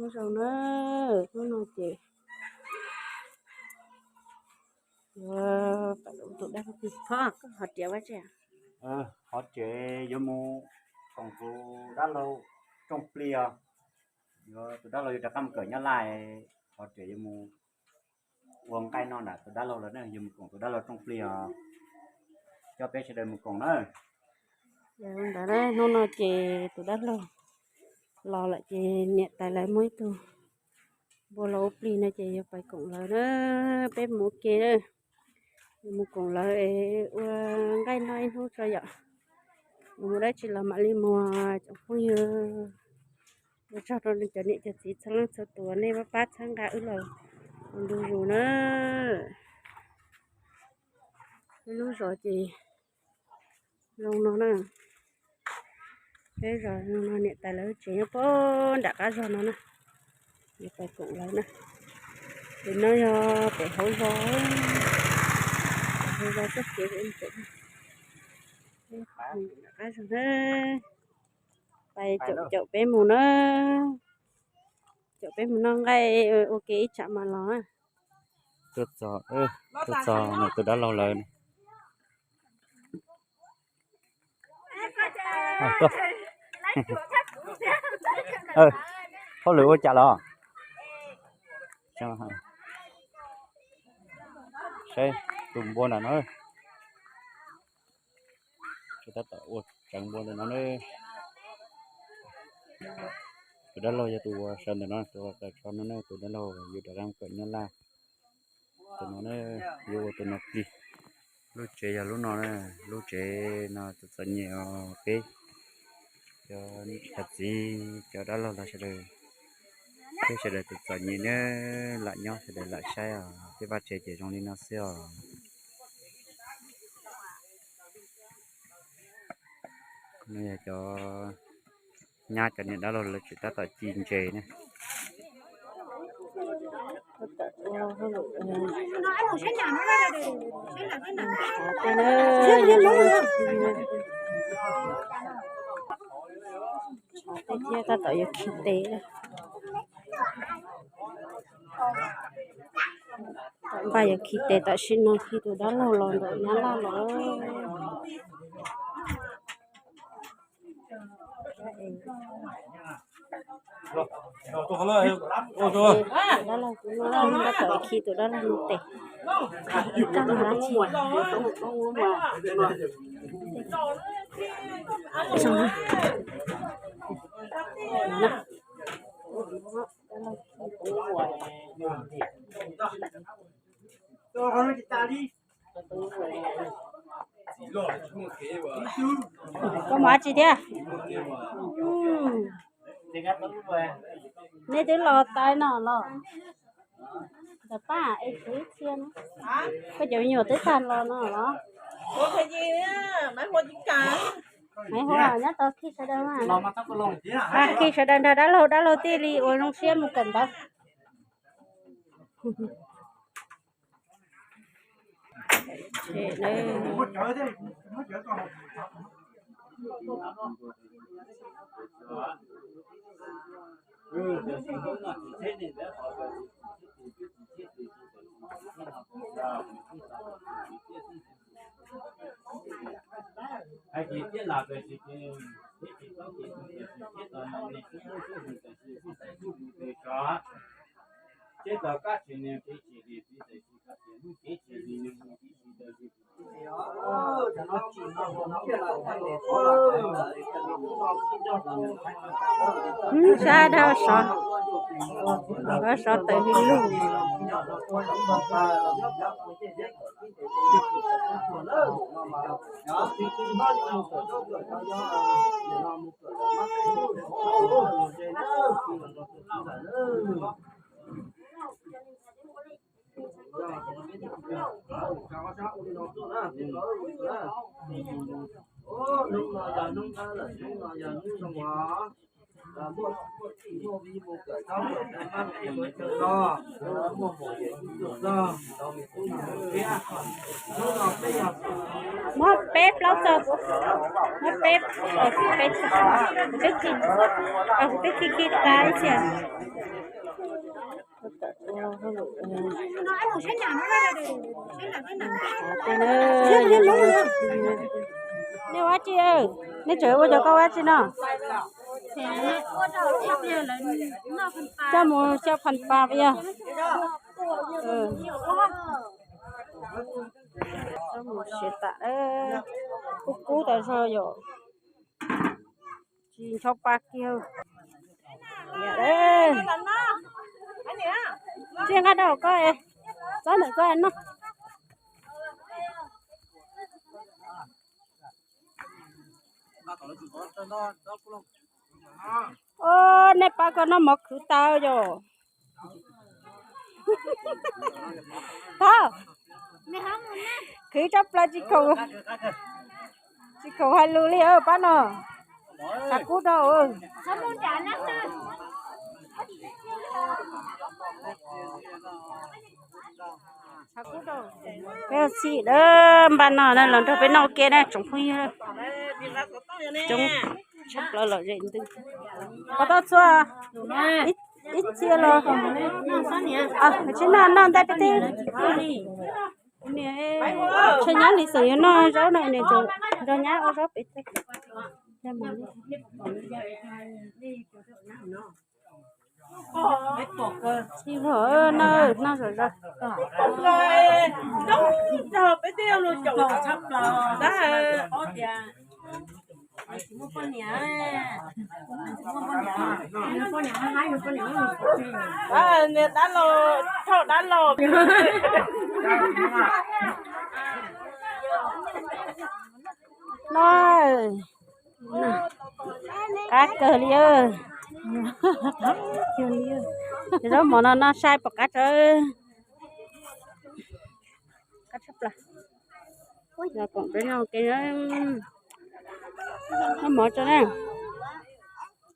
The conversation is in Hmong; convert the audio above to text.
Nyob zoo na, hnub no ces yuav pais ua tus dab laug plig. Koj hov riam ua tsev? Hov riam yuav mus koom tus dab laug rooj plig os. Yuav tus dab laug yuav rov qab mus kawm nyob Laj, hov riam yuav mus ua nqaij noj nram tus dab laug lawm na, yuav mus koom tus dab laug rooj plig os. Coj peb sawv daws mus koom na. Ntawd hnub no ces tus dab laug los lawm ces niam tais lawv muaj ib tug npua los ua plig no ces yuav pais koom lawv na. Peb mus ua ke na, yuav mus koom lawv es ua nqaij noj ib hnub tso yom. Mus mus dab tsi los mam li mus tsoom phooj ywg. Ua tsaug rau cov niam cov txiv txhua leej txhua tus nej pab pab txhawb nqa wb los ua ntu zus na. Peb lub zos ces zoo no na. Peb zos zoo no, niam tais lawv tsev nyob puag nram qab zos no na. Yuav pais koom lawv na. Ces no yog pem hauv zos, pem hauv zos txoj kev pem nram qab zos na. Pais caum caum peb mus na. Caum peb mus noj nqaij ua ke ib tsam mas los na. Tuaj txog, tuaj txog ntawm tus dab laug lawv. Hauj lwm ua cas los? Saib tus npua nram no. Tab tom ua tsev npua ntawm no na. Tus dab laug yog tus uas sawv ntawm no, tus uas tawm tsho no na, tus dab laug yuav rov qab kawm nyob Laj. Tus no na, yuav ua tus no plig. Lub tsev yog lub no na, lub tsev no txom txom nyem os peb cov niam cov txiv cov dab laug los sawv daws, peb sawv daws txom txom nyem na, lam nyob sawv daws lam saib os, tej vaj tsev ces zoo li no xwb os. No yog cov nyab cov niam dab laug lawv tseem tab tom ci ntses ne. Tej thiab tab tom yuav khi tes. Tom npaj yuav khi tes tam sim no khi tus dab laug los ntawm nyab laj los. Tus dab laug, tus dab laug tab tom khi tus dab laug no tes. Kaj mas dab tsi. Koj mus dab tsi thiab? Nej twb los tas no los? Ntawm pab es kuv ib txhia no. Koj cov me nyuam twb tag los no los? Maiv Hua nyob tod khi sawv daws mas. Khi sawv daws nrog dab laug, dab laug thiaj li ua zoo siab mus kawm ntawv. Sab dab sov, sov tawm hwj lug. Muab peb plaub txog, muab peb, peb txog, kuv twb khi, kuv twb khi khi tas ib txhia. Nej ua dab tsi? Nej tseem ua cov koj ua dab tsi no? Coj mus xyaw phan pas yog. Coj mus siav tas, kub kub tas zog yom. Tsis ncho pa kiag. Tsis nqa rau koj, txob ntawm koj noj. Os, nej pab koj noj mov khwv tas yom. Thov khwv tsob plaws tsis khoom, tsis khoom hais lus li pab no. Tshav kub rau. Peb ua txhij lawm, npaj no na los nrog peb noj ua ke na tsoom phooj ywg. Coob tshaj plaws lom zem ntws. Qhov tau txhua ib txhia los. Tsis noj, noj ntej peb twb. Niam, tshe nyob li xeem yuav noj zaub no, niam nrog nyab ua zaub pem teb. Txhij vog na, noj zom zaws. Niag dab laug, thauj dab laug. No, qab kawg li. Zaub mov no noj sai pom qab tawv. Qab tshaj plaws. Los koom peb noj ua ke, noj mov tso na.